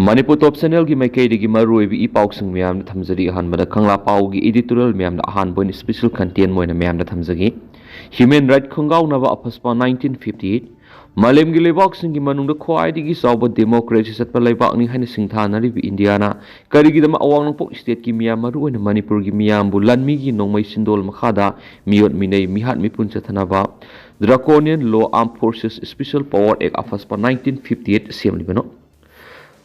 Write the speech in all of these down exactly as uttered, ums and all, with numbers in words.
ꯃꯅꯤꯄꯨꯔ ꯇꯣꯞ ꯆꯦꯅꯦꯜꯒꯤ ꯃꯥꯏꯀꯩꯗꯒꯤ ꯃꯔꯨꯑꯣꯏꯕ ꯏ ꯄꯥꯎꯁꯤꯡ ꯃꯌꯥꯝꯗ ꯊꯝꯖꯔꯤ꯫ ꯑꯍꯥꯟꯕꯗ ꯀꯪꯂꯥ ꯄꯥꯎꯒꯤ editorial ꯃꯌꯥꯝꯗ ꯑꯍꯥꯟꯕ ꯑꯣꯏꯅ special content ꯑꯣꯏꯅ ꯃꯌꯥꯝꯗ ꯊꯝꯖꯒꯦ꯫ Human Right ꯈꯣꯡꯒꯥꯎꯅꯕ ꯑꯐꯁꯄꯥ nineteen fifty eight꯫ ꯃꯥꯂꯦꯝꯒꯤ ꯂꯩꯕꯥꯛꯁꯤꯡꯒꯤ ꯃꯅꯨꯡꯗ ꯈ꯭ꯋꯥꯏꯗꯒꯤ ꯆꯥꯎꯕ democracy ꯆꯠꯄ ꯂꯩꯕꯥꯛꯅꯤ ꯍꯥꯏꯅ ꯁꯤꯡꯊꯥꯅꯔꯤꯕ ꯏꯟꯗꯤꯌꯥꯅ ꯀꯔꯤꯒꯤꯗꯃꯛ ꯑꯋꯥꯡ ꯅꯣꯡꯄꯣꯛ stateꯀꯤ ꯃꯤꯌꯥꯝ, ꯃꯔꯨꯑꯣꯏꯅ ꯃꯅꯤꯄꯨꯔꯒꯤ ꯃꯤꯌꯥꯝꯕꯨ ꯂꯥꯟꯃꯤꯒꯤ ꯅꯣꯡꯃꯩ ꯁꯤꯟꯗꯣꯜ ꯃꯈꯥꯗ ꯃꯤꯑꯣꯠ ꯃꯤꯅꯩ, ꯃꯤꯍꯥꯠ ꯃꯤꯄꯨꯟ ꯆꯠꯊꯅꯕ Draconian Law, Armed Forces Special Power Act ꯑꯐꯁꯄꯥ nineteen fifty eight ꯁꯦꯝꯂꯤꯕꯅꯣ?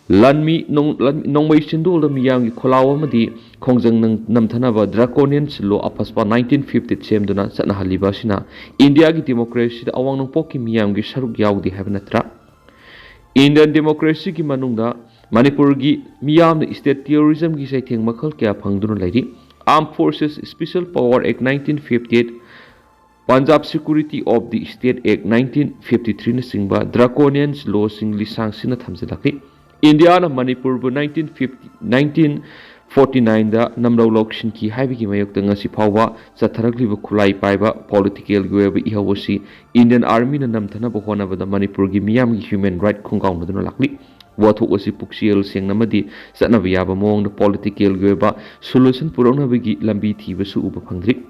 ꯂꯥꯟꯃꯤ ꯅꯣꯡ-, ꯂꯥꯟ-, ꯅꯣꯡꯃꯩ ꯁꯤꯟꯗꯣꯜꯗ ꯃꯤꯌꯥꯝꯒꯤ ꯈꯣꯜꯂꯥꯎ ꯑꯃꯗꯤ ꯈꯣꯡꯖꯪ ꯅꯪ-, ꯅꯝꯊꯅꯕ Draconian Law ꯑꯐꯁꯄꯥ nineteen fifty ꯁꯦꯝꯗꯨꯅ ꯆꯠꯅꯍꯜꯂꯤꯕ ꯑꯁꯤꯅ ꯏꯟꯗꯤꯌꯥꯒꯤ democracyꯗ ꯑꯋꯥꯡ ꯅꯣꯡꯄꯣꯛꯀꯤ ꯃꯤꯌꯥꯝꯒꯤ ꯁꯔꯨꯛ ꯌꯥꯎꯗꯦ ꯍꯥꯏꯕ ꯅꯠꯇ꯭ꯔꯥ? Indian democracyꯒꯤ ꯃꯅꯨꯡꯗ ꯃꯅꯤꯄꯨꯔꯒꯤ ꯃꯤꯌꯥꯝꯅ state terrorismꯒꯤ ꯆꯩꯊꯦꯡ ꯃꯈꯜ ꯀꯌꯥ ꯐꯪꯗꯨꯅ ꯂꯩꯔꯤ꯫ Armed Forces Special Power Act nineteen fifty eight, Punjab Security of the State Act nineteen fifty threeꯅꯆꯤꯡꯕ Draconian Lawꯁꯤꯡ ꯂꯤꯁꯥꯡ ꯁꯤꯟꯅ ꯊꯝꯖꯤꯜꯂꯛꯂꯤ꯫ ꯏꯟꯗꯤꯌꯥꯅ ꯃꯅꯤꯄꯨꯔꯕꯨ nineteen fifty, nineteen forty nineꯗ ꯅꯝꯂꯧ ꯂꯧꯁꯤꯟꯈꯤ ꯍꯥꯏꯕꯒꯤ ꯃꯥꯌꯣꯛꯇ ꯉꯁꯤ ꯐꯥꯎꯕ ꯆꯠꯊꯔꯛꯂꯤꯕ ꯈꯨꯠꯂꯥꯏ ꯄꯥꯏꯕ political ꯒꯤ ꯑꯣꯏꯕ ꯏꯍꯧ ꯑꯁꯤ Indian Armyꯅ ꯅꯝꯊꯅꯕ ꯍꯣꯠꯅꯕꯗ ꯃꯅꯤꯄꯨꯔꯒꯤ ꯃꯤꯌꯥꯝꯒꯤ human right ꯈꯣꯡꯒꯥꯎꯅꯗꯨꯅ ꯂꯥꯛꯂꯤ꯫ ꯋꯥꯊꯣꯛ ꯑꯁꯤ ꯄꯨꯛꯆꯦꯜ ꯁꯦꯡꯅ ꯑꯃꯗꯤ ꯆꯠꯅꯕ ꯌꯥꯕ ꯃꯑꯣꯡꯗ political ꯒꯤ ꯑꯣꯏꯕ solution ꯄꯨꯔꯛꯅꯕꯒꯤ ꯂꯝꯕꯤ ꯊꯤꯕꯁꯨ ꯎꯕ ꯐꯪꯗ꯭ꯔꯤ꯫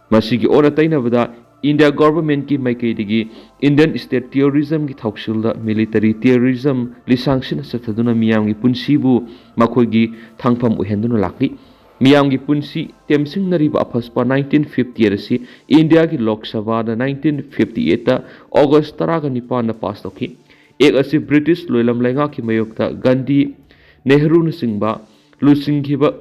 ꯃꯁꯤꯒꯤ ꯑꯣꯟꯅ ꯇꯩꯅꯕꯗ, India governmentꯀꯤ ꯃꯥꯏꯀꯩꯗꯒꯤ Indian state terrorismꯒꯤ ꯊꯧꯁꯤꯜꯗ military terrorism ꯂꯤꯁꯥꯡꯁꯤꯟꯅ ꯆꯠꯊꯗꯨꯅ ꯃꯤꯌꯥꯝꯒꯤ ꯄꯨꯟꯁꯤꯕꯨ ꯃꯈꯣꯏꯒꯤ ꯊꯥꯡꯐꯝ ꯑꯣꯏꯍꯟꯗꯨꯅ ꯂꯥꯛꯂꯤ꯫ ꯃꯤꯌꯥꯝꯒꯤ ꯄꯨꯟꯁꯤ ꯇꯦꯝꯁꯤꯡꯅꯔꯤꯕ ꯑꯐꯁꯄꯥ nineteen fifty eight ꯑꯁꯤ ꯏꯟꯗꯤꯌꯥꯒꯤ ꯂꯣꯛ ꯁꯚꯥꯗ nineteen fifty eightꯇ August ꯇꯔꯥꯒ ꯅꯤꯄꯥꯟꯗ pass ꯇꯧꯈꯤ꯫ Act ꯑꯁꯤ British ꯂꯣꯏꯂꯝ ꯂꯩꯉꯥꯛꯀꯤ ꯃꯥꯌꯣꯛꯇ Gandhi, ꯅꯦꯍꯔꯨꯅꯆꯤꯡꯕ ꯂꯨꯆꯤꯡꯈꯤꯕ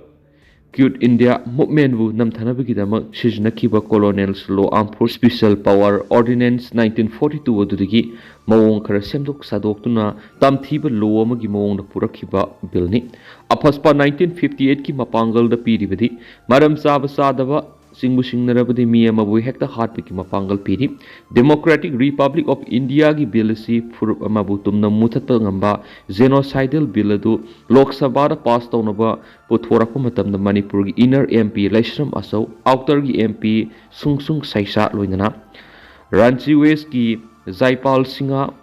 Quit India Movementꯕꯨ ꯅꯝꯊꯅꯕꯒꯤꯗꯃꯛ ꯁꯤꯖꯤꯟꯅꯈꯤꯕ Colonial Law, Armed Force Special Power Ordinance nineteen forty two ꯑꯗꯨꯗꯒꯤ ꯃꯑꯣꯡ ꯈꯔ ꯁꯦꯝꯗꯣꯛ ꯁꯥꯗꯣꯛꯇꯨꯅ ꯇꯝꯊꯤꯕ law ꯑꯃꯒꯤ ꯃꯑꯣꯡꯗ ꯄꯨꯔꯛꯈꯤꯕ billꯅꯤ꯫ ꯑꯐꯁꯄꯥ nineteen fifty eightꯀꯤ ꯃꯄꯥꯡꯒꯜꯗ ꯄꯤꯔꯤꯕꯗꯤ ꯃꯔꯝ ꯆꯥꯕ ꯆꯥꯗꯕ ꯆꯤꯡꯕꯨ ꯆꯤꯡꯅꯔꯕꯗꯤ ꯃꯤ ꯑꯃꯕꯨ ꯍꯦꯛꯇ ꯍꯥꯠꯄꯒꯤ ꯃꯄꯥꯡꯒꯜ ꯄꯤꯔꯤ꯫ Democratic Republic of Indiaꯒꯤ bill ꯑꯁꯤ ꯐꯨꯔꯨꯞ ꯑꯃꯕꯨ ꯇꯨꯝꯅ ꯃꯨꯊꯠꯄ ꯉꯝꯕ genocidal bill ꯑꯗꯨ ꯂꯣꯛ ꯁꯚꯥꯗ pass ꯇꯧꯅꯕ ꯄꯨꯊꯣꯔꯛꯄ ꯃꯇꯝꯗ ꯃꯅꯤꯄꯨꯔꯒꯤ inner MP ꯂꯩꯁ꯭ꯔꯝ ꯑꯆꯧ, outerꯒꯤ MP ꯁꯨꯡꯁꯨꯡ ꯁꯩꯁꯥ ꯂꯣꯏꯅꯅ ꯔꯥꯟꯆꯤ Westꯀꯤ ꯖꯥꯏꯄꯥꯜ ꯁꯤꯡꯍ,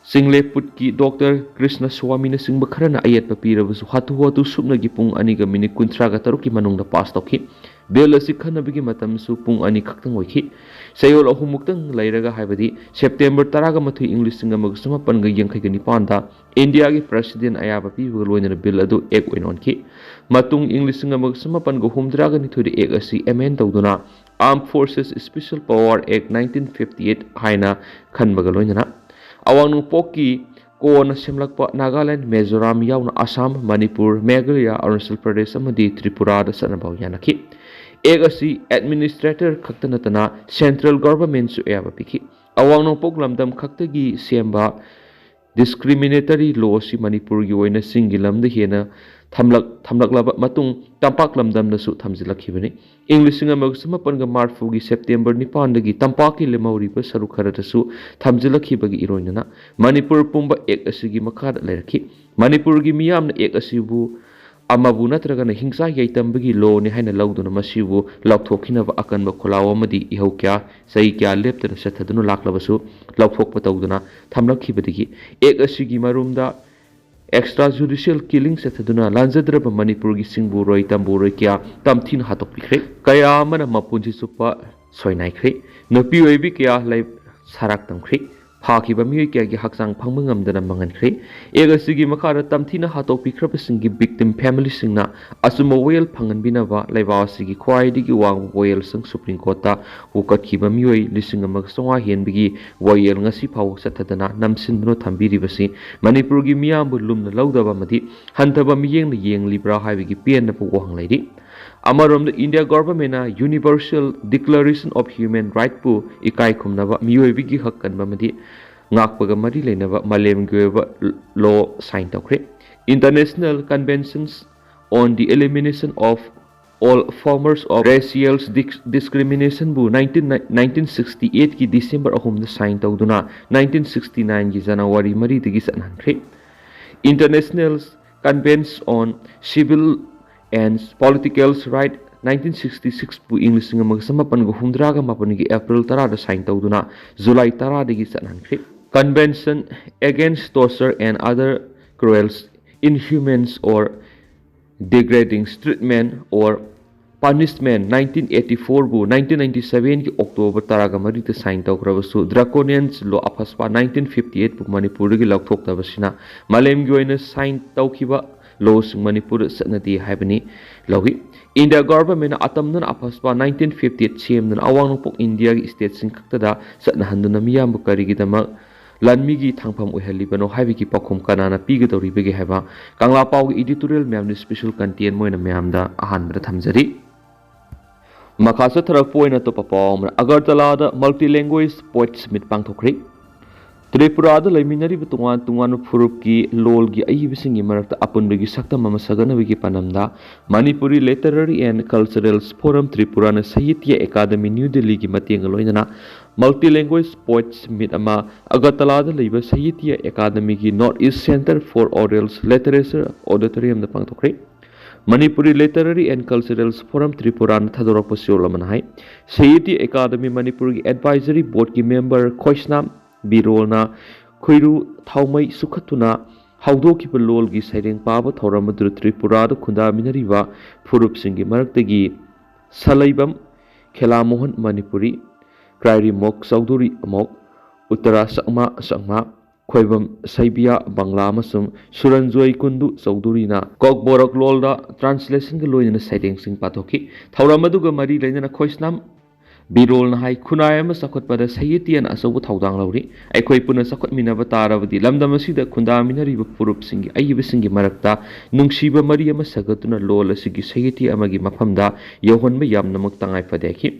ꯆꯤꯡꯂꯦꯞꯄꯨꯠꯀꯤ ꯗꯣꯛꯇꯔ ꯀ꯭ꯔꯤꯁꯅ ꯁ꯭ꯋꯥꯃꯤꯅꯆꯤꯡꯕ ꯈꯔꯅ ꯑꯌꯦꯠꯄ ꯄꯤꯔꯕꯁꯨ, ꯍꯥꯊꯨ ꯍꯥꯊꯨ ꯁꯨꯞꯅꯒꯤ ꯄꯨꯡ ꯑꯅꯤꯒ ꯃꯤꯅꯤꯠ ꯀꯨꯟꯊ꯭ꯔꯥꯒ ꯇꯔꯨꯛꯀꯤ ꯃꯅꯨꯡꯗ ꯄꯥꯁ ꯇꯧꯈꯤ꯫ ꯕꯤꯜ ꯑꯁꯤ ꯈꯟꯅꯕꯒꯤ ꯃꯇꯝꯁꯨ ꯄꯨꯡ ꯑꯅꯤ ꯈꯛꯇꯪ ꯑꯣꯏꯈꯤ꯫ ꯆꯌꯣꯜ ꯑꯍꯨꯝꯃꯨꯛꯇꯪ ꯂꯩꯔꯒ, ꯍꯥꯏꯕꯗꯤ ꯁꯦꯞꯇꯦꯝꯕꯔ ꯇꯔꯥꯒ ꯃꯥꯊꯣꯏ, ꯏꯪ ꯂꯤꯁꯤꯡ ꯑꯃꯒ ꯆꯃꯥꯄꯟꯒ ꯌꯥꯡꯈꯩꯒ ꯅꯤꯄꯥꯟꯗ ꯏꯟꯗꯤꯌꯥꯒꯤ ꯄ꯭ꯔꯦꯁꯤꯗꯦꯟ ꯑꯌꯥꯕ ꯄꯤꯕꯒ ꯂꯣꯏꯅꯅ ꯕꯤꯜ ꯑꯗꯨ ꯑꯦꯛ ꯑꯣꯏꯅ ꯑꯣꯟꯈꯤ꯫ ꯃꯇꯨꯡ ꯏꯪ ꯂꯤꯁꯤꯡ ꯑꯃꯒ ꯆꯃꯥꯄꯟꯒ ꯍꯨꯝꯗ꯭ꯔꯥꯒ ꯅꯤꯊꯣꯏꯗ ꯑꯦꯛ ꯑꯁꯤ ꯑꯦꯃꯦꯟ ꯇꯧꯗꯨꯅ Armed Forces Special Power Act nineteen fifty eight ꯍꯥꯏꯅ ꯈꯟꯕꯒ ꯂꯣꯏꯅꯅ ꯑꯋꯥꯡ ꯅꯣꯡꯄꯣꯛꯀꯤ ꯀꯣꯟꯅ ꯁꯦꯝꯂꯛꯄ ꯅꯥꯒꯥꯂꯦꯟ, ꯃꯤꯖꯣꯔꯥꯝ ꯌꯥꯎꯅ ꯑꯁꯥꯝ, ꯃꯅꯤꯄꯨꯔ, ꯃꯦꯘꯥꯂꯌꯥ, ꯑꯔꯨꯅꯥꯆꯜ ꯄ꯭ꯔꯗꯦꯁ ꯑꯃꯗꯤ ꯇ꯭ꯔꯤꯄꯨꯔꯥꯗ ꯆꯠꯅꯕ ꯌꯥꯅꯈꯤ꯫ ꯑꯦꯛ ꯑꯁꯤ ꯑꯦꯗꯃꯤꯅꯤꯁꯇ꯭ꯔꯦꯇꯔ ꯈꯛꯇ ꯅꯠꯇꯅ ꯁꯦꯟꯇ꯭ꯔꯦꯜ ꯒꯚꯔꯟꯃꯦꯟꯠꯁꯨ ꯑꯌꯥꯕ ꯄꯤꯈꯤ꯫ ꯑꯋꯥꯡ ꯅꯣꯡꯄꯣꯛ ꯂꯝꯗꯝ ꯈꯛꯇꯒꯤ ꯁꯦꯝꯕ ꯗꯤꯁꯀ꯭ꯔꯤꯃꯤꯅꯦꯇꯔꯤ ꯂꯣ ꯑꯁꯤ ꯃꯅꯤꯄꯨꯔꯒꯤ ꯑꯣꯏꯅ ꯆꯤꯡꯒꯤ ꯂꯝꯗ ꯍꯦꯟꯅ ꯊꯝꯂꯛ-, ꯊꯝꯂꯛꯂꯕ ꯃꯇꯨꯡ ꯇꯝꯄꯥꯛ ꯂꯝꯗꯝꯗꯁꯨ ꯊꯝꯖꯤꯜꯂꯛꯈꯤꯕꯅꯤ꯫ ꯏꯪ ꯂꯤꯁꯤꯡ ꯑꯃꯒ ꯆꯃꯥꯄꯟꯒ ꯃꯔꯤꯐꯨꯒꯤ ꯁꯦꯞꯇꯦꯝꯕꯔ ꯅꯤꯄꯥꯟꯗꯒꯤ ꯇꯝꯄꯥꯛꯀꯤ ꯂꯦꯝꯍꯧꯔꯤꯕ ꯁꯔꯨꯛ ꯈꯔꯗꯁꯨ ꯊꯝꯖꯤꯜꯂꯛꯈꯤꯕꯒꯤ ꯏꯔꯣꯏꯅꯅ ꯃꯅꯤꯄꯨꯔ ꯄꯨꯝꯕ ꯑꯦꯛ ꯑꯁꯤꯒꯤ ꯃꯈꯥꯗ ꯂꯩꯔꯛꯈꯤ꯫ ꯃꯅꯤꯄꯨꯔꯒꯤ ꯃꯤꯌꯥꯝꯅ ꯑꯦꯛ ꯑꯁꯤꯕꯨ ꯑꯃꯕꯨ ꯅꯠꯇ꯭ꯔꯒꯅ ꯍꯤꯡꯆꯥꯏ ꯌꯥꯏꯇꯝꯕꯒꯤ ꯂꯣꯅꯤ ꯍꯥꯏꯅ ꯂꯧꯗꯨꯅ ꯃꯁꯤꯕꯨ ꯂꯥꯎꯊꯣꯛꯈꯤꯅꯕ ꯑꯀꯟꯕ ꯈꯣꯜꯂꯥꯎ ꯑꯃꯗꯤ ꯏꯍꯧ ꯀꯌꯥ, ꯆꯍꯤ ꯀꯌꯥ ꯂꯦꯞꯇꯅ ꯆꯠꯊꯗꯨꯅ ꯂꯥꯛꯂꯕꯁꯨ ꯂꯥꯎꯊꯣꯛꯄ ꯇꯧꯗꯨꯅ ꯊꯝꯂꯛꯈꯤꯕꯗꯒꯤ ꯑꯦꯛ ꯑꯁꯤꯒꯤ ꯃꯔꯨꯝꯗ extra judicial killing ꯆꯠꯊꯗꯨꯅ ꯂꯥꯟꯖꯗ꯭ꯔꯕ ꯃꯅꯤꯄꯨꯔꯒꯤ ꯆꯤꯡꯕꯨꯔꯣꯏ ꯇꯝꯕꯨꯔꯣꯏ ꯀꯌꯥ ꯇꯝꯊꯤꯅ ꯍꯥꯠꯇꯣꯛꯄꯤꯈ꯭ꯔꯦ꯫ ꯀꯌꯥ ꯑꯃꯅ ꯃꯄꯨꯟꯁꯤ ꯆꯨꯞꯄ ꯁꯣꯏꯅꯥꯏꯈ꯭ꯔꯦ꯫ ꯅꯨꯄꯤ ꯑꯣꯏꯕꯤ ꯀꯌꯥ ꯂꯩ ꯁꯔꯥꯛ ꯇꯝꯈ꯭ꯔꯦ꯫ ꯐꯥꯈꯤꯕ ꯃꯤꯑꯣꯏ ꯀꯌꯥꯒꯤ ꯍꯛꯆꯥꯡ ꯐꯪꯕ ꯉꯝꯗꯅ ꯃꯥꯡꯍꯟꯈ꯭ꯔꯦ꯫ ꯑꯦꯛ ꯑꯁꯤꯒꯤ ꯃꯈꯥꯗ ꯇꯝꯊꯤꯅ ꯍꯥꯠꯇꯣꯛꯄꯤꯈ꯭ꯔꯕꯁꯤꯡꯒꯤ victim familyꯁꯤꯡꯅ ꯑꯆꯨꯝꯕ ꯋꯥꯌꯦꯜ ꯐꯪꯍꯟꯕꯤꯅꯕ ꯂꯩꯕꯥꯛ ꯑꯁꯤꯒꯤ ꯈ꯭ꯋꯥꯏꯗꯒꯤ ꯋꯥꯡꯕ ꯋꯥꯌꯦꯜꯁꯪ Supreme Courtꯇ ꯋꯥꯀꯠꯈꯤꯕ ꯃꯤꯑꯣꯏ ꯂꯤꯁꯤꯡ ꯑꯃꯒ ꯆꯥꯝꯃꯉꯥ ꯍꯦꯟꯕꯒꯤ ꯋꯥꯌꯦꯜ ꯉꯁꯤ ꯐꯥꯎꯕ ꯆꯠꯊꯗꯅ ꯅꯝꯁꯤꯟꯗꯨꯅ ꯊꯝꯕꯤꯔꯤꯕꯁꯤ ꯃꯅꯤꯄꯨꯔꯒꯤ ꯃꯤꯌꯥꯝꯕꯨ ꯂꯨꯝꯅ ꯂꯧꯗꯕ ꯑꯃꯗꯤ ꯍꯟꯊꯕ ꯃꯤꯠꯌꯦꯡꯅ ꯌꯦꯡꯂꯤꯕ꯭ꯔꯥ ꯍꯥꯏꯕꯒꯤ ꯄꯦꯟꯗꯕ ꯋꯥꯍꯪ ꯂꯩꯔꯤ꯫ ꯑꯃꯔꯣꯝꯗ ꯏꯟꯗꯤꯌꯥ ꯒꯣꯚꯔꯟꯃꯦꯟꯠꯅ Universal Declaration of Human Rightꯄꯨ ꯏꯀꯥꯏ ꯈꯨꯝꯅꯕ, ꯃꯤꯑꯣꯏꯕꯒꯤ ꯍꯛ ꯀꯟꯕ ꯑꯃꯗꯤ ꯉꯥꯛꯄꯒ ꯃꯔꯤ ꯂꯩꯅꯕ ꯃꯥꯂꯦꯝꯒꯤ ꯑꯣꯏꯕ ꯂꯣ ꯁꯥꯏꯟ ꯇꯧꯈ꯭ꯔꯦ꯫ International Conventions on the Elimination of All Forms of Racial Dis-, Discriminationꯕꯨ nineteen, nineteen sixty eightꯀꯤ ꯗꯤꯁꯦꯝꯕꯔ ꯑꯍꯨꯝꯗ ꯁꯥꯏꯟ ꯇꯧꯗꯨꯅ nineteen sixty nineꯒꯤ ꯖꯅꯋꯥꯔꯤ ꯃꯔꯤꯗꯒꯤ ꯆꯠꯅꯍꯟꯈ꯭ꯔꯦ꯫ International Convention on Civil and Political Rights nineteen sixty sixꯄꯨ ꯏꯪ ꯂꯤꯁꯤꯡ ꯑꯃꯒ ꯆꯃꯥꯄꯟꯒ ꯍꯨꯝꯗ꯭ꯔꯥꯒ ꯃꯥꯄꯟꯒꯤ ꯑꯦꯄ꯭ꯔꯤꯜ ꯇꯔꯥꯗ ꯁꯥꯏꯟ ꯇꯧꯗꯨꯅ ꯖꯨꯂꯥꯏ ꯇꯔꯥꯗꯒꯤ ꯆꯠꯅꯍꯟꯈ꯭ꯔꯦ꯫ Convention Against Torture and Other Cruel, Inhuman or Degrading Treatment or Punishment nineteen eighty four ꯕꯨ nineteen ninety seven ꯒꯤ October ꯇꯔꯥꯒ ꯃꯔꯤꯗ sign ꯇꯧꯈ꯭ꯔꯕꯁꯨ, Draconian Law ꯑꯐꯁꯄꯥ nineteen fifty eight ꯕꯨ ꯃꯅꯤꯄꯨꯔꯗꯒꯤ ꯂꯧꯊꯣꯛꯇꯕꯁꯤꯅ ꯃꯥꯂꯦꯝꯒꯤ ꯑꯣꯏꯅ sign ꯇꯧꯈꯤꯕ law ꯁꯤꯡ ꯃꯅꯤꯄꯨꯔꯗ ꯆꯠꯅꯗꯦ ꯍꯥꯏꯕꯅꯤ ꯂꯧꯏ꯫ India government ꯅ ꯑꯇꯝꯅꯅ ꯑꯐꯁꯄꯥ nineteen fifty eight ꯁꯦꯝꯗꯨꯅ ꯑꯋꯥꯡ ꯅꯣꯡꯄꯣꯛ ꯏꯟꯗꯤꯌꯥꯒꯤ state ꯁꯤꯡ ꯈꯛꯇꯗ ꯆꯠꯅꯍꯟꯗꯨꯅ ꯃꯤꯌꯥꯝꯕꯨ ꯀꯔꯤꯒꯤꯗꯃꯛ ꯂꯥꯟꯃꯤꯒꯤ ꯊꯥꯡꯐꯝ ꯑꯣꯏꯍꯜꯂꯤꯕꯅꯣ ꯍꯥꯏꯕꯒꯤ ꯄꯥꯎꯈꯨꯝ ꯀꯅꯥꯅ ꯄꯤꯒꯗꯧꯔꯤꯕꯒꯦ ꯍꯥꯏꯕ ꯀꯪꯂꯥ ꯄꯥꯎꯒꯤ editorial ꯃꯌꯥꯝꯅ special content ꯑꯣꯏꯅ ꯃꯌꯥꯝꯗ ꯑꯍꯥꯟꯕꯗ ꯊꯝꯖꯔꯤ꯫ ꯃꯈꯥ ꯆꯠꯊꯔꯛꯄ ꯑꯣꯏꯅ ꯑꯇꯣꯞꯄ ꯄꯥꯎ ꯑꯃꯅ, ꯑꯒꯔꯇꯂꯥꯗ Multilingual Poets Meet ꯄꯥꯡꯊꯣꯛꯈ꯭ꯔꯤ꯫ ꯇ꯭ꯔꯤꯄꯨꯔꯥꯗ ꯂꯩꯃꯤꯟꯅꯔꯤꯕ ꯇꯣꯉꯥꯟ ꯇꯣꯉꯥꯟꯕ ꯐꯨꯔꯨꯞꯀꯤ ꯂꯣꯜꯒꯤ ꯑꯏꯕꯁꯤꯡꯒꯤ ꯃꯔꯛꯇ ꯑꯄꯨꯟꯕꯒꯤ ꯁꯛꯇꯝ ꯑꯃ ꯁꯥꯒꯠꯅꯕꯒꯤ ꯄꯥꯟꯗꯝꯗ Manipuri Literary and Cultural Forum Tripura ꯅ Sahitya Academy New Delhi ꯒꯤ ꯃꯇꯦꯡꯒ ꯂꯣꯏꯅꯅ Multilingual Poets Meet ꯑꯃ ꯑꯒꯔꯇꯂꯥꯗ ꯂꯩꯕ Sahitya Academy ꯒꯤ North East Centre for Oral Literature Auditorium the ꯄꯥꯡꯊꯣꯛꯈ꯭ꯔꯦ꯫ Manipuri Literary and Cultural Forum Tripura ꯅ ꯊꯥꯗꯣꯔꯛꯄ ꯆꯦꯔꯣꯜ ꯑꯃꯅ ꯍꯥꯏ, Sahitya Academy Manipur ꯒꯤ Advisory Board ꯀꯤ member ꯈꯣꯏꯁꯅꯥꯝ ꯕꯤꯔꯣꯜꯅ ꯈꯣꯏꯔꯨ ꯊꯥꯎꯃꯩ ꯁꯨꯈꯠꯇꯨꯅ ꯍꯧꯗꯣꯛꯈꯤꯕ ꯂꯣꯜꯒꯤ ꯁꯩꯔꯦꯡ ꯄꯥꯕ ꯊꯧꯔꯝ ꯑꯗꯨꯗ ꯇ꯭ꯔꯤꯄꯨꯔꯥꯗ ꯈꯨꯟꯗꯥꯃꯤꯟꯅꯔꯤꯕ ꯐꯨꯔꯨꯞꯁꯤꯡꯒꯤ ꯃꯔꯛꯇꯒꯤ ꯁꯂꯩꯕꯝ ꯈꯦꯂꯥꯃꯣꯍꯟ ꯃꯅꯤꯄꯨꯔꯤ, ꯀ꯭ꯔꯥꯏꯔꯤꯃꯣꯛ ꯆꯧꯙꯨꯔꯤ ꯑꯃꯣꯛ, ꯎꯠꯇꯔꯥ ꯆꯛꯃꯥ ꯆꯛꯃꯥ, ꯈꯣꯏꯕꯝ ꯁꯩꯕꯤꯌꯥ ꯕꯪꯂꯥ ꯑꯃꯁꯨꯡ ꯁꯨꯔꯟꯖꯣꯏ ꯀꯨꯟꯗꯨ ꯆꯧꯙꯨꯔꯤꯅ ꯀꯣꯛꯕꯣꯔꯣꯛ ꯂꯣꯜꯗ translation ꯒ ꯂꯣꯏꯅꯅ ꯁꯩꯔꯦꯡꯁꯤꯡ ꯄꯥꯊꯣꯛꯈꯤ꯫ ꯊꯧꯔꯝ ꯑꯗꯨꯒ ꯃꯔꯤ ꯂꯩꯅꯅ ꯈꯣꯏꯁꯅꯥꯝ ꯕꯤꯔꯣꯜꯅ ꯍꯥꯏ, ꯈꯨꯟꯅꯥꯏ ꯑꯃ ꯆꯥꯎꯈꯠꯄꯗ ꯁꯥꯍꯤꯇ꯭ꯌꯅ ꯑꯆꯧꯕ ꯊꯧꯗꯥꯡ ꯂꯧꯔꯤ꯫ ꯑꯩꯈꯣꯏ ꯄꯨꯟꯅ ꯆꯥꯎꯈꯠꯃꯤꯟꯅꯕ ꯇꯥꯔꯕꯗꯤ ꯂꯝꯗꯝ ꯑꯁꯤꯗ ꯈꯨꯟꯗꯥꯃꯤꯟꯅꯔꯤꯕ ꯐꯨꯔꯨꯞꯁꯤꯡꯒꯤ ꯑꯏꯕꯁꯤꯡꯒꯤ ꯃꯔꯛꯇ ꯅꯨꯡꯁꯤꯕ ꯃꯔꯤ ꯑꯃ ꯁꯥꯒꯠꯇꯨꯅ ꯂꯣꯜ ꯑꯁꯤꯒꯤ ꯁꯥꯍꯤꯇ꯭ꯌ ꯑꯃꯒꯤ ꯃꯐꯝꯗ ꯌꯧꯍꯟꯕ ꯌꯥꯝꯅꯃꯛ ꯇꯉꯥꯏ ꯐꯗꯦ ꯍꯥꯏꯈꯤ꯫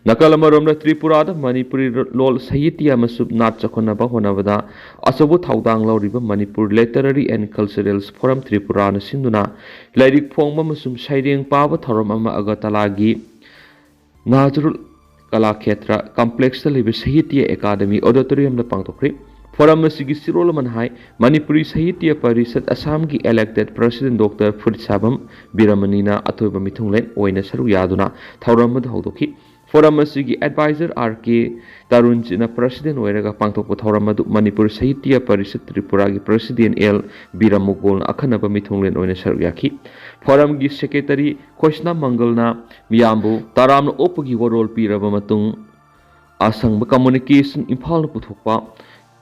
ꯅꯥꯀꯜ ꯑꯃꯔꯣꯝꯗ ꯇ꯭ꯔꯤꯄꯨꯔꯥꯗ ꯃꯅꯤꯄꯨꯔꯤ ꯂꯣꯜ ꯁꯥꯍꯤꯇ꯭ꯌ ꯑꯃꯁꯨꯡ ꯅꯥꯠ ꯆꯥꯎꯈꯠꯅꯕ ꯍꯣꯠꯅꯕꯗ ꯑꯆꯧꯕ ꯊꯧꯗꯥꯡ ꯂꯧꯔꯤꯕ Manipur Literary and Cultural Forum Tripura ꯅ ꯁꯤꯟꯗꯨꯅ ꯂꯥꯏꯔꯤꯛ ꯐꯣꯡꯕ ꯑꯃꯁꯨꯡ ꯁꯩꯔꯦꯡ ꯄꯥꯕ ꯊꯧꯔꯝ ꯑꯃ ꯑꯒꯔꯇꯂꯥꯒꯤ ꯅꯥꯖꯔꯨꯜ ꯀꯂꯥꯈꯦꯇ꯭ꯔ complex ꯇ ꯂꯩꯕ ꯁꯥꯍꯤꯇ꯭ꯌ ꯑꯦꯀꯥꯗꯃꯤ auditorium ꯗ ꯄꯥꯡꯊꯣꯛꯈ꯭ꯔꯦ꯫ Forum ꯑꯁꯤꯒꯤ ꯆꯦꯔꯣꯜ ꯑꯃꯅ ꯍꯥꯏ, ꯃꯅꯤꯄꯨꯔꯤ ꯁꯥꯍꯤꯇ꯭ꯌ ꯄꯔꯤꯁꯠ ꯑꯁꯥꯝꯒꯤ elected president Doctor ꯐꯨꯔꯤꯠꯁꯥꯕꯝ ꯕꯤꯔꯃꯅꯤꯅ ꯑꯊꯣꯏꯕ ꯃꯤꯊꯨꯡꯂꯦꯟ ꯑꯣꯏꯅ ꯁꯔꯨꯛ ꯌꯥꯗꯨꯅ ꯊꯧꯔꯝ ꯑꯗꯨ ꯍꯧꯗꯣꯛꯈꯤ꯫ ꯐꯣꯔꯝ ꯑꯁꯤꯒꯤ ꯑꯦꯗꯚꯥꯏꯖꯔ ꯑꯥꯔ ꯀꯦ ꯇꯔꯨꯟꯖꯤꯠꯅ ꯄ꯭ꯔꯁꯤꯗꯦꯟ ꯑꯣꯏꯔꯒ ꯄꯥꯡꯊꯣꯛꯄ ꯊꯧꯔꯝ ꯑꯗꯨ ꯃꯅꯤꯄꯨꯔ ꯁꯥꯍꯤꯇ꯭ꯌ ꯄꯔꯤꯁꯠ ꯇ꯭ꯔꯤꯄꯨꯔꯥꯒꯤ ꯄ꯭ꯔꯁꯤꯗꯦꯟ ꯑꯦꯜ ꯕꯤꯔꯃꯨꯒꯣꯜꯅ ꯑꯈꯟꯅꯕ ꯃꯤꯊꯨꯡꯂꯦꯟ ꯑꯣꯏꯅ ꯁꯔꯨꯛ ꯌꯥꯈꯤ꯫ ꯐꯣꯔꯝꯒꯤ ꯁꯦꯀ꯭ꯔꯦꯇꯔꯤ ꯈꯣꯏꯁꯅꯥ ꯃꯪꯒꯜꯅ ꯃꯤꯌꯥꯝꯕꯨ ꯇꯔꯥꯝꯅ ꯑꯣꯛꯄꯒꯤ ꯋꯥꯔꯣꯜ ꯄꯤꯔꯕ ꯃꯇꯨꯡ, ꯑꯁꯪꯕ ꯀꯝꯃꯨꯅꯤꯀꯦꯁꯟ ꯏꯝꯐꯥꯜꯅ ꯄꯨꯊꯣꯛꯄ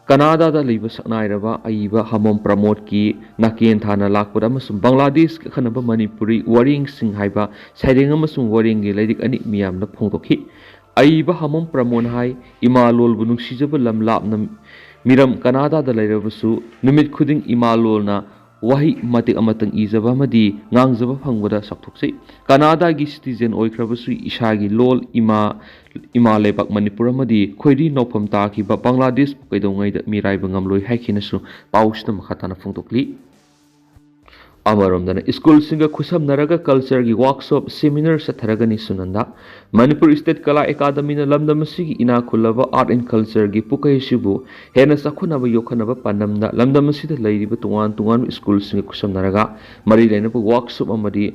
ꯀꯅꯥꯗꯥꯗ ꯂꯩꯕ ꯁꯛꯅꯥꯏꯔꯕ ꯑꯏꯕ ꯍꯃꯣꯝ ꯄ꯭ꯔꯃꯣꯗꯀꯤ ꯅꯥꯀꯦꯟ ꯊꯥꯅ ꯂꯥꯛꯄꯗ ꯑꯃꯁꯨꯡ ꯕꯪꯒ꯭ꯂꯥꯗꯦꯁꯀꯤ ꯑꯈꯟꯅꯕ ꯃꯅꯤꯄꯨꯔꯤ ꯋꯥꯔꯦꯡꯁꯤꯡ ꯍꯥꯏꯕ ꯁꯩꯔꯦꯡ ꯑꯃꯁꯨꯡ ꯋꯥꯔꯦꯡꯒꯤ ꯂꯥꯏꯔꯤꯛ ꯑꯅꯤ ꯃꯤꯌꯥꯝꯗ ꯐꯣꯡꯗꯣꯛꯈꯤ꯫ ꯑꯏꯕ ꯍꯃꯣꯝ ꯄ꯭ꯔꯃꯣꯗ ꯍꯥꯏ ꯏꯃꯥ ꯂꯣꯜꯕꯨ ꯅꯨꯡꯁꯤꯖꯕ ꯂꯝ ꯂꯥꯞꯅ ꯃꯤꯔꯝ ꯀꯅꯥꯗꯥꯗ ꯂꯩꯔꯕꯁꯨ ꯅꯨꯃꯤꯠ ꯈꯨꯗꯤꯡ ꯏꯃꯥ ꯂꯣꯜꯅ ꯋꯥꯍꯩ ꯃꯇꯦꯛ ꯑꯃꯇꯪ ꯏꯖꯕ ꯑꯃꯗꯤ ꯉꯥꯡꯖꯕ ꯐꯪꯕꯗ ꯆꯥꯎꯊꯣꯛꯆꯩ꯫ ꯀꯅꯥꯗꯥꯒꯤ ꯁꯤꯇꯤꯖꯦꯟ ꯑꯣꯏꯈ꯭ꯔꯕꯁꯨ ꯏꯁꯥꯒꯤ ꯂꯣꯜ ꯏꯃꯥ, ꯏꯃꯥ ꯂꯩꯕꯥꯛ ꯃꯅꯤꯄꯨꯔ ꯑꯃꯗꯤ ꯈꯣꯏꯔꯤ ꯅꯧꯐꯝ ꯇꯥꯈꯤꯕ ꯕꯪꯒ꯭ꯂꯥꯗꯦꯁꯄꯨ ꯀꯩꯗꯧꯉꯩꯗ ꯃꯤꯔꯥꯏꯕ ꯉꯝꯂꯣꯏ ꯍꯥꯏꯈꯤꯅꯁꯨ ꯄꯥꯎꯁꯤꯗ ꯃꯈꯥ ꯇꯥꯅ ꯐꯣꯡꯗꯣꯛꯂꯤ꯫ ꯑꯃꯔꯣꯝꯗꯅ ꯁ꯭ꯀꯨꯜꯁꯤꯡꯒ ꯈꯨꯠꯁꯝꯅꯔꯒ ꯀꯜꯆꯔꯒꯤ ꯋꯥꯔꯛꯁꯣꯞ, ꯁꯦꯃꯤꯅꯥꯔ ꯆꯠꯊꯔꯒꯅꯤ ꯁꯨꯅꯟꯗ꯫ ꯃꯅꯤꯄꯨꯔ ꯁ꯭ꯇꯦꯠ ꯀꯂꯥ ꯑꯦꯀꯥꯗꯃꯤꯅ ꯂꯝꯗꯝ ꯑꯁꯤꯒꯤ ꯏꯅꯥꯛ ꯈꯨꯜꯂꯕ ꯑꯥꯔꯠ ꯑꯦꯟ ꯀꯜꯆꯔꯒꯤ ꯄꯨꯀꯩ ꯑꯁꯤꯕꯨ ꯍꯦꯟꯅ ꯆꯥꯎꯈꯠꯅꯕ ꯌꯣꯛꯈꯠꯅꯕ ꯄꯥꯟꯗꯝꯗ ꯂꯝꯗꯝ ꯑꯁꯤꯗ ꯂꯩꯔꯤꯕ ꯇꯣꯉꯥꯟ ꯇꯣꯉꯥꯟꯕ ꯁ꯭ꯀꯨꯜꯁꯤꯡꯒ ꯈꯨꯠꯁꯝꯅꯔꯒ ꯃꯔꯤ ꯂꯩꯅꯕ ꯋꯥꯔꯛꯁꯣꯞ ꯑꯃꯗꯤ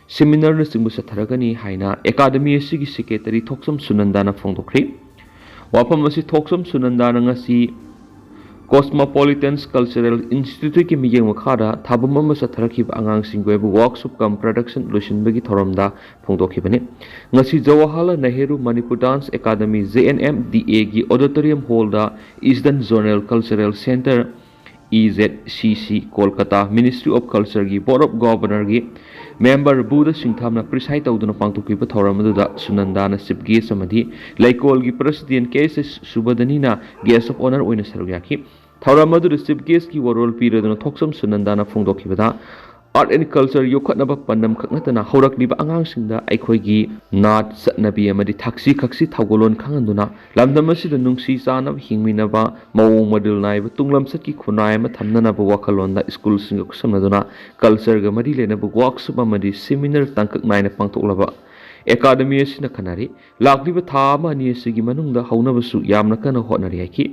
ꯁꯦꯃꯤꯅꯥꯔꯅꯆꯤꯡꯕ ꯆꯠꯊꯔꯒꯅꯤ ꯍꯥꯏꯅ ꯑꯦꯀꯥꯗꯃꯤ ꯑꯁꯤꯒꯤ ꯁꯦꯀ꯭ꯔꯦꯇꯔꯤ ꯊꯣꯛꯆꯝ ꯁꯨꯅꯟꯗꯥꯅ ꯐꯣꯡꯗꯣꯛꯈ꯭ꯔꯦ꯫ ꯋꯥꯐꯝ ꯑꯁꯤ ꯊꯣꯛꯆꯝ ꯁꯨꯅꯟꯗꯥꯅ ꯉꯁꯤ ꯀꯣꯁꯃꯣꯄꯣꯂꯤꯇꯟꯁ ꯀꯜꯆꯔꯦꯜ ꯏꯟꯁꯇꯤꯇ꯭ꯌꯨꯠꯀꯤ ꯃꯤꯠꯌꯦꯡ ꯃꯈꯥꯗ ꯊꯥꯕꯝ ꯑꯃ ꯆꯠꯊꯔꯛꯈꯤꯕ ꯑꯉꯥꯡꯁꯤꯡꯒꯤ ꯑꯣꯏꯕ ꯋꯥꯔꯛꯁꯣꯞ ꯀꯝ ꯄ꯭ꯔꯗꯛꯁꯟ ꯂꯣꯏꯁꯤꯟꯕꯒꯤ ꯊꯧꯔꯝꯗ ꯐꯣꯡꯗꯣꯛꯈꯤꯕꯅꯤ꯫ ꯉꯁꯤ Jawaharlal Nehru Manipur dance academy, J N M D ꯑꯦꯒꯤ ꯑꯣꯗꯤꯇꯣꯔꯤꯌꯝ ꯍꯣꯜꯗ eastern zonal cultural centre, E Z C C, Kolkata, ministry of ꯀꯜꯆꯔꯒꯤ ꯕꯣꯔꯗ ꯑꯣꯐ ꯒꯚꯔꯅꯔꯒꯤ ꯃꯦꯝꯕꯔ ꯕꯨꯙ ꯁꯤꯡꯊꯥꯝꯅ ꯄ꯭ꯔꯤꯁꯥꯏꯗ ꯇꯧꯗꯨꯅ ꯄꯥꯡꯊꯣꯛꯈꯤꯕ ꯊꯧꯔꯝ ꯑꯗꯨꯗ ꯁꯨꯅꯟꯗꯥꯅ ꯆꯤꯐ ꯒꯦꯁ ꯑꯃꯗꯤ ꯂꯩꯀꯣꯜꯒꯤ ꯄ꯭ꯔꯁꯤꯗꯦꯟ ꯀꯦ ꯑꯦꯁ ꯑꯦꯁ ꯁꯨꯕꯗꯅꯤꯅ ꯒꯦꯁ ꯑꯣꯐ ꯑꯣꯅꯔ ꯑꯣꯏꯅ ꯁꯔꯨꯛ ꯌꯥꯈꯤ꯫ ꯊꯧꯔꯝ ꯑꯗꯨꯗ ꯆꯤꯐ ꯒꯦꯁꯀꯤ ꯋꯥꯔꯣꯜ ꯄꯤꯔꯗꯨꯅ ꯊꯣꯛꯆꯝ ꯁꯨꯅꯟꯗꯥꯅ ꯐꯣꯡꯗꯣꯛꯈꯤꯕꯗ, ꯑꯥꯔꯠ ꯑꯦꯟ ꯀꯜꯆꯔ ꯌꯣꯛꯈꯠꯅꯕ ꯄꯥꯟꯗꯝ ꯈꯛ ꯅꯠꯇꯅ ꯍꯧꯔꯛꯂꯤꯕ ꯑꯉꯥꯡꯁꯤꯡꯗ ꯑꯩꯈꯣꯏꯒꯤ ꯅꯥꯠ, ꯆꯠꯅꯕꯤ ꯑꯃꯗꯤ ꯊꯛꯁꯤ ꯈꯛꯁꯤ ꯊꯧꯒꯜꯂꯣꯟ ꯈꯪꯍꯟꯗꯨꯅ ꯂꯝꯗꯝ ꯑꯁꯤꯗ ꯅꯨꯡꯁꯤ ꯆꯥꯟꯅꯕ ꯍꯤꯡꯃꯤꯟꯅꯕ, ꯃꯑꯣꯡ ꯃꯔꯤꯜ ꯅꯥꯏꯕ ꯇꯨꯡꯂꯝꯆꯠꯀꯤ ꯈꯨꯟꯅꯥꯏ ꯑꯃ ꯊꯝꯅꯅꯕ ꯋꯥꯈꯜꯂꯣꯟꯗ ꯁ꯭ꯀꯨꯜꯁꯤꯡꯒ ꯈꯨꯠꯁꯝꯅꯗꯨꯅ ꯀꯜꯆꯔꯒ ꯃꯔꯤ ꯂꯩꯅꯕ ꯋꯥꯔꯛꯁꯣꯞ ꯑꯃꯗꯤ ꯁꯦꯃꯤꯅꯥꯔ ꯇꯥꯡꯀꯛ ꯅꯥꯏꯅ ꯄꯥꯡꯊꯣꯛꯂꯕ ꯑꯦꯀꯥꯗꯃꯤ ꯑꯁꯤꯅ ꯈꯟꯅꯔꯤ꯫ ꯂꯥꯛꯂꯤꯕ ꯊꯥ ꯑꯃ ꯑꯅꯤ ꯑꯁꯤꯒꯤ ꯃꯅꯨꯡꯗ ꯍꯧꯅꯕꯁꯨ ꯌꯥꯝꯅ ꯀꯟꯅ ꯍꯣꯠꯅꯔꯤ ꯍꯥꯏꯈꯤ꯫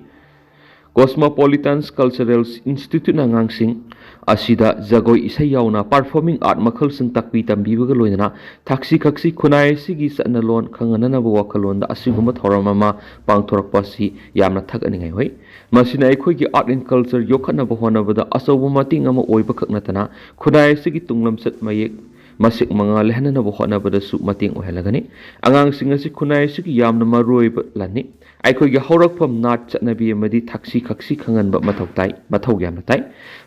Cosmopolitan Cultural Instituteꯅ ꯑꯉꯥꯡꯁꯤꯡ ꯑꯁꯤꯗ ꯖꯒꯣꯏ ꯏꯁꯩ ꯌꯥꯎꯅ performing art ꯃꯈꯜꯁꯤꯡ ꯇꯥꯛꯄꯤ ꯇꯝꯕꯤꯕꯒ ꯂꯣꯏꯅꯅ ꯊꯛꯁꯤ ꯈꯛꯁꯤ ꯈꯨꯟꯅꯥꯏ ꯑꯁꯤꯒꯤ ꯆꯠꯅꯂꯣꯟ ꯈꯪꯍꯟꯅꯅꯕ ꯋꯥꯈꯜꯂꯣꯟꯗ ꯑꯁꯤꯒꯨꯝꯕ ꯊꯧꯔꯝ ꯑꯃ ꯄꯥꯡꯊꯣꯔꯛꯄ ꯑꯁꯤ ꯌꯥꯝꯅ ꯊꯥꯒꯠꯅꯤꯡꯉꯥꯏ ꯑꯣꯏ꯫ ꯃꯁꯤꯅ ꯑꯩꯈꯣꯏꯒꯤ art and culture ꯌꯣꯛꯈꯠꯅꯕ ꯍꯣꯠꯅꯕꯗ ꯑꯆꯧꯕ ꯃꯇꯦꯡ ꯑꯃ ꯑꯣꯏꯕ ꯈꯛ ꯅꯠꯇꯅ ꯈꯨꯟꯅꯥꯏ ꯑꯁꯤꯒꯤ ꯇꯨꯡꯂꯝꯆꯠ ꯃꯌꯦꯛ ꯃꯁꯛ ꯃꯉꯥꯜ ꯂꯩꯍꯟꯅꯕ ꯍꯣꯠꯅꯕꯗꯁꯨ ꯃꯇꯦꯡ ꯑꯣꯏꯍꯜꯂꯒꯅꯤ꯫ ꯑꯉꯥꯡꯁꯤꯡ ꯑꯁꯤ ꯈꯨꯟꯅꯥꯏ ꯑꯁꯤꯒꯤ ꯌꯥꯝꯅ ꯃꯔꯨꯑꯣꯏꯕ ꯂꯟꯅꯤ꯫ ꯑꯩꯈꯣꯏꯒꯤ ꯍꯧꯔꯛꯐꯝ, ꯅꯥꯠ, ꯆꯠꯅꯕꯤ ꯑꯃꯗꯤ ꯊꯛꯁꯤ ꯈꯛꯁꯤ ꯈꯪꯍꯟꯕ ꯃꯊꯧ ꯇꯥꯏ, ꯃꯊꯧ ꯌꯥꯝꯅ ꯇꯥꯏ꯫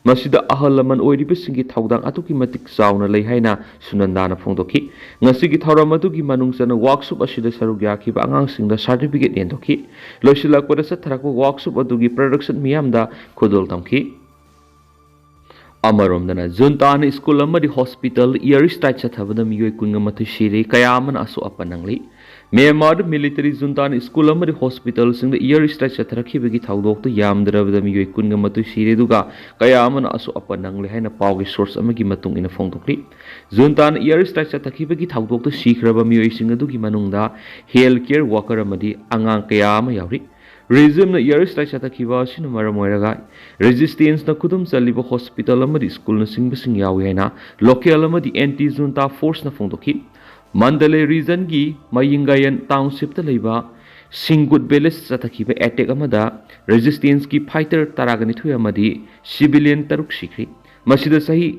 ꯃꯁꯤꯗ ꯑꯍꯜ ꯂꯃꯟ ꯑꯣꯏꯔꯤꯕꯁꯤꯡꯒꯤ ꯊꯧꯗꯥꯡ ꯑꯗꯨꯛꯀꯤ ꯃꯇꯤꯛ ꯆꯥꯎꯅ ꯂꯩ ꯍꯥꯏꯅ ꯁꯨꯅꯟꯗꯥꯅ ꯐꯣꯡꯗꯣꯛꯈꯤ꯫ ꯉꯁꯤꯒꯤ ꯊꯧꯔꯝ ꯑꯗꯨꯒꯤ ꯃꯅꯨꯡ ꯆꯟꯅ workshop ꯑꯁꯤꯗ ꯁꯔꯨꯛ ꯌꯥꯈꯤꯕ ꯑꯉꯥꯡꯁꯤꯡꯗ certificate ꯌꯦꯟꯊꯣꯛꯈꯤ꯫ ꯂꯣꯏꯁꯤꯜꯂꯛꯄꯗ ꯆꯠꯊꯔꯛꯄ workshop ꯑꯗꯨꯒꯤ production ꯃꯤꯌꯥꯝꯗ ꯈꯨꯗꯣꯜ ꯇꯝꯈꯤ꯫ ꯑꯃꯔꯣꯝꯗꯅ, ꯖꯨꯟꯇꯥꯅ ꯁ꯭ꯀꯨꯜ ꯑꯃꯗꯤ ꯍꯣꯁꯄꯤꯇꯥꯜ air strike ꯆꯠꯊꯕꯗ ꯃꯤꯑꯣꯏ ꯀꯨꯟꯒ ꯃꯥꯊꯣꯏ ꯁꯤꯔꯦ, ꯀꯌꯥ ꯑꯃꯅ ꯑꯁꯣꯛ ꯑꯄꯟ ꯅꯪꯂꯤ꯫ ꯃ꯭ꯌꯥꯟꯃꯥꯔꯗ ꯃꯤꯂꯤꯇꯔꯤ ꯖꯨꯟꯇꯥꯅ ꯁ꯭ꯀꯨꯜ ꯑꯃꯗꯤ ꯍꯣꯁꯄꯤꯇꯥꯜꯁꯤꯡꯗ air strike ꯆꯠꯊꯔꯛꯈꯤꯕꯒꯤ ꯊꯧꯗꯣꯛꯇ ꯌꯥꯝꯗ꯭ꯔꯕꯗ ꯃꯤꯑꯣꯏ ꯀꯨꯟꯒ ꯃꯥꯊꯣꯏ ꯁꯤꯔꯦ, ꯑꯗꯨꯒ ꯀꯌꯥ ꯑꯃꯅ ꯑꯁꯣꯛ ꯑꯄꯟ ꯅꯪꯂꯦ ꯍꯥꯏꯅ ꯄꯥꯎꯒꯤ source ꯑꯃꯒꯤ ꯃꯇꯨꯡ ꯏꯟꯅ ꯐꯣꯡꯗꯣꯛꯂꯤ꯫ ꯖꯨꯟꯇꯥꯅ air strike ꯆꯠꯊꯈꯤꯕꯒꯤ ꯊꯧꯗꯣꯛꯇ ꯁꯤꯈ꯭ꯔꯕ ꯃꯤꯑꯣꯏꯁꯤꯡ ꯑꯗꯨꯒꯤ ꯃꯅꯨꯡꯗ health care worker ꯑꯃꯗꯤ ꯑꯉꯥꯡ ꯀꯌꯥ ꯑꯃ ꯌꯥꯎꯔꯤ꯫ Regimeꯅ air strike ꯆꯠꯊꯈꯤꯕ ꯑꯁꯤꯅ ꯃꯔꯝ ꯑꯣꯏꯔꯒ resistanceꯅ ꯈꯨꯗꯨꯝ ꯆꯜꯂꯤꯕ ꯍꯣꯁꯄꯤꯇꯥꯜ ꯑꯃꯗꯤ ꯁ꯭ꯀꯨꯜꯅꯆꯤꯡꯕꯁꯤꯡ ꯌꯥꯎꯏ ꯍꯥꯏꯅ local ꯑꯃꯗꯤ anti junta forceꯅ ꯐꯣꯡꯗꯣꯛꯈꯤ꯫ ꯃꯟꯗꯂꯦ regionꯒꯤ ꯃꯌꯤꯡꯒꯥꯌꯟ townshipꯇ ꯂꯩꯕ ꯁꯤꯡꯒꯨꯠ village ꯆꯠꯊꯈꯤꯕ attack ꯑꯃꯗ resistanceꯀꯤ fighter ꯇꯔꯥꯒ ꯅꯤꯊꯣꯏ ꯑꯃꯗꯤ civilian ꯇꯔꯨꯛ ꯁꯤꯈ꯭ꯔꯤ꯫ ꯃꯁꯤꯗ ꯆꯍꯤ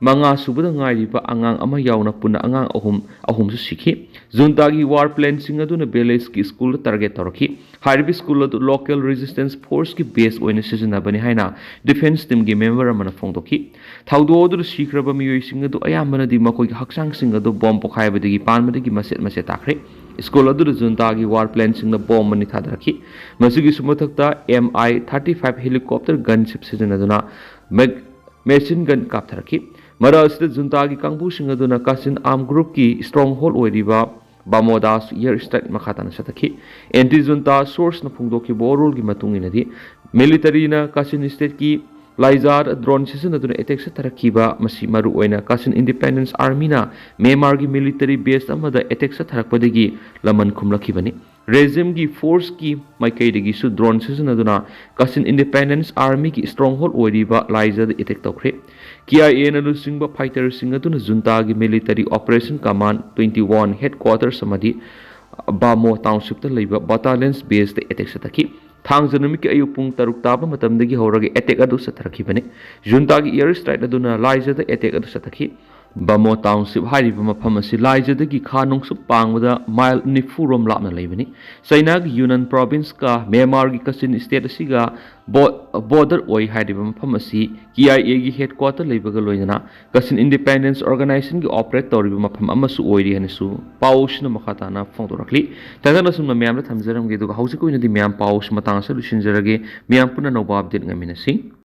ꯃꯉꯥ ꯁꯨꯕꯗ ꯉꯥꯏꯔꯤꯕ ꯑꯉꯥꯡ ꯑꯃ ꯌꯥꯎꯅ ꯄꯨꯟꯅ ꯑꯉꯥꯡ ꯑꯍꯨꯝ, ꯑꯍꯨꯝꯁꯨ ꯁꯤꯈꯤ꯫ ꯖꯨꯟꯇꯥꯒꯤ war planeꯁꯤꯡ ꯑꯗꯨꯅ villageꯀꯤ ꯁ꯭ꯀꯨꯜꯗ target ꯇꯧꯔꯛꯈꯤ꯫ ꯍꯥꯏꯔꯤꯕ ꯁ꯭ꯀꯨꯜ ꯑꯗꯨ local resistance forceꯀꯤ base ꯑꯣꯏꯅ ꯁꯤꯖꯤꯟꯅꯕꯅꯤ ꯍꯥꯏꯅ defence teamꯒꯤ member ꯑꯃꯅ ꯐꯣꯡꯗꯣꯛꯈꯤ꯫ ꯊꯧꯗꯣꯛ ꯑꯗꯨꯗ ꯁꯤꯈ꯭ꯔꯕ ꯃꯤꯑꯣꯏꯁꯤꯡ ꯑꯗꯨ ꯑꯌꯥꯝꯕꯅꯗꯤ ꯃꯈꯣꯏꯒꯤ ꯍꯛꯆꯥꯡꯁꯤꯡ ꯑꯗꯨ bomb ꯄꯣꯈꯥꯏꯕꯗꯒꯤ ꯄꯥꯟꯕꯗꯒꯤ ꯃꯆꯦꯠ ꯃꯆꯦꯠ ꯇꯥꯈ꯭ꯔꯦ꯫ ꯁ꯭ꯀꯨꯜ ꯑꯗꯨꯗ ꯖꯨꯟꯇꯥꯒꯤ war planeꯁꯤꯡꯅ bomb ꯑꯅꯤ ꯊꯥꯗꯔꯛꯈꯤ꯫ ꯃꯁꯤꯒꯤꯁꯨ ꯃꯊꯛꯇ MI thirty five helicopter gunship ꯁꯤꯖꯤꯟꯅꯗꯨꯅ ꯃꯦꯛ-, machine gun ꯀꯥꯞꯊꯔꯛꯈꯤ꯫ ꯃꯔꯛ ꯑꯁꯤꯗ ꯖꯨꯟꯇꯥꯒꯤ ꯀꯥꯡꯕꯨꯁꯤꯡ ꯑꯗꯨꯅ Kachin armed groupꯀꯤ stronghold ꯑꯣꯏꯔꯤꯕ ꯕꯥꯃꯣꯗꯥꯁ air strike ꯃꯈꯥ ꯇꯥꯅ ꯆꯠꯊꯈꯤ꯫ Anti junta sourceꯅ ꯐꯣꯡꯗꯣꯛꯈꯤꯕ ꯋꯥꯔꯣꯜꯒꯤ ꯃꯇꯨꯡ ꯏꯟꯅꯗꯤ, ꯃꯤꯂꯤꯇꯔꯤꯅ Kachin stateꯀꯤ ꯂꯥꯏꯖꯥꯔ drone ꯁꯤꯖꯤꯟꯅꯗꯨꯅ attack ꯆꯠꯊꯔꯛꯈꯤꯕ, ꯃꯁꯤ ꯃꯔꯨꯑꯣꯏꯅ Kachin Independence Armyꯅ ꯃ꯭ꯌꯥꯟꯃꯥꯔꯒꯤ military base ꯑꯃꯗ attack ꯆꯠꯊꯔꯛꯄꯗꯒꯤ ꯂꯃꯟ ꯈꯨꯝꯂꯛꯈꯤꯕꯅꯤ꯫ ꯔꯦꯖꯤꯝꯒꯤ ꯐꯣꯔꯁꯀꯤ ꯃꯥꯏꯀꯩꯗꯒꯤꯁꯨ ꯗ꯭ꯔꯣꯟ ꯁꯤꯖꯤꯟꯅꯗꯨꯅ ꯀꯆꯤꯟ ꯏꯟꯗꯤꯄꯦꯟꯗꯦꯟꯁ ꯑꯥꯔꯃꯤꯒꯤ ꯁ꯭ꯇ꯭ꯔꯣꯡ ꯍꯣꯜ ꯑꯣꯏꯔꯤꯕ ꯂꯥꯏꯖꯗ ꯑꯦꯇꯦꯛ ꯇꯧꯈ꯭ꯔꯦ꯫ ꯀꯦ ꯑꯥꯏ ꯑꯦꯅ ꯂꯨꯆꯤꯡꯕ ꯐꯥꯏꯇꯔꯁꯤꯡ ꯑꯗꯨꯅ ꯖꯨꯟꯇꯥꯒꯤ military operation command twenty one headquarters ꯑꯃꯗꯤ ꯕꯥꯃꯣ ꯇꯥꯎꯟꯁꯤꯞꯇ ꯂꯩꯕ ꯕꯇꯥꯂꯤꯌꯟꯁ ꯕꯦꯁꯇ ꯑꯦꯇꯦꯛ ꯆꯠꯊꯈꯤ꯫ ꯊꯥꯡꯖ ꯅꯨꯃꯤꯠꯀꯤ ꯑꯌꯨꯛ ꯄꯨꯡ ꯇꯔꯨꯛ ꯇꯥꯕ ꯃꯇꯝꯗꯒꯤ ꯍꯧꯔꯒ ꯑꯦꯇꯦꯛ ꯑꯗꯨ ꯆꯠꯊꯔꯛꯈꯤꯕꯅꯤ꯫ ꯖꯨꯟꯇꯥꯒꯤ ꯑꯦꯌꯔ ꯁ꯭ꯇ꯭ꯔꯥꯏꯛ ꯑꯗꯨꯅ ꯂꯥꯏꯖꯗ ꯑꯦꯇꯦꯛ ꯑꯗꯨ ꯆꯠꯊꯈꯤ꯫ ꯕꯥꯃꯣ ꯇꯥꯎꯟꯁꯤꯞ ꯍꯥꯏꯔꯤꯕ ꯃꯐꯝ ꯑꯁꯤ ꯂꯥꯏꯖꯗꯒꯤ ꯈꯥ ꯅꯣꯡꯆꯨꯞ ꯄꯥꯡꯕꯗ ꯃꯥꯏꯜ ꯅꯤꯐꯨ ꯔꯣꯝ ꯂꯥꯞꯅ ꯂꯩꯕꯅꯤ꯫ ꯆꯩꯅꯥꯒꯤ ꯌꯨꯅꯥꯟ ꯄ꯭ꯔꯣꯚꯤꯟꯁꯀ ꯃ꯭ꯌꯥꯟꯃꯥꯔꯒꯤ ꯀꯆꯤꯟ ꯁ꯭ꯇꯦꯠ ꯑꯁꯤꯒ ꯕꯣ-, ꯕꯣꯔꯗꯔ ꯑꯣꯏ ꯍꯥꯏꯔꯤꯕ ꯃꯐꯝ ꯑꯁꯤ ꯀꯦ ꯑꯥꯏ ꯑꯦꯒꯤ ꯍꯦꯗꯀ꯭ꯋꯥꯇꯔ ꯂꯩꯕꯒ ꯂꯣꯏꯅꯅ ꯀꯆꯤꯟ ꯏꯟꯗꯤꯄꯦꯟꯗꯦꯟꯁ ꯑꯣꯔꯒꯅꯥꯏꯖꯦꯁꯟꯒꯤ ꯑꯣꯄꯔꯦꯠ ꯇꯧꯔꯤꯕ ꯃꯐꯝ ꯑꯃꯁꯨ ꯑꯣꯏꯔꯤ ꯍꯥꯏꯅꯁꯨ ꯄꯥꯎꯁꯤꯅ ꯃꯈꯥ ꯇꯥꯅ ꯐꯣꯡꯗꯣꯔꯛꯂꯤ꯫ ꯊꯥꯒꯠꯅ ꯁꯨꯝꯅ ꯃꯌꯥꯝꯗ ꯊꯝꯖꯔꯝꯒꯦ, ꯑꯗꯨꯒ ꯍꯧꯖꯤꯛꯀꯤ ꯑꯣꯏꯅꯗꯤ ꯃꯌꯥꯝ ꯄꯥꯎꯁꯤ ꯃꯇꯥꯡ ꯑꯁꯤꯗ ꯂꯣꯏꯁꯤꯟꯖꯔꯒꯦ꯫ ꯃꯌꯥꯝ ꯄꯨꯟꯅ ꯑꯅꯧꯕ ꯑꯞꯗꯦꯠ ꯉꯥꯏꯃꯤꯟꯅꯁꯤ꯫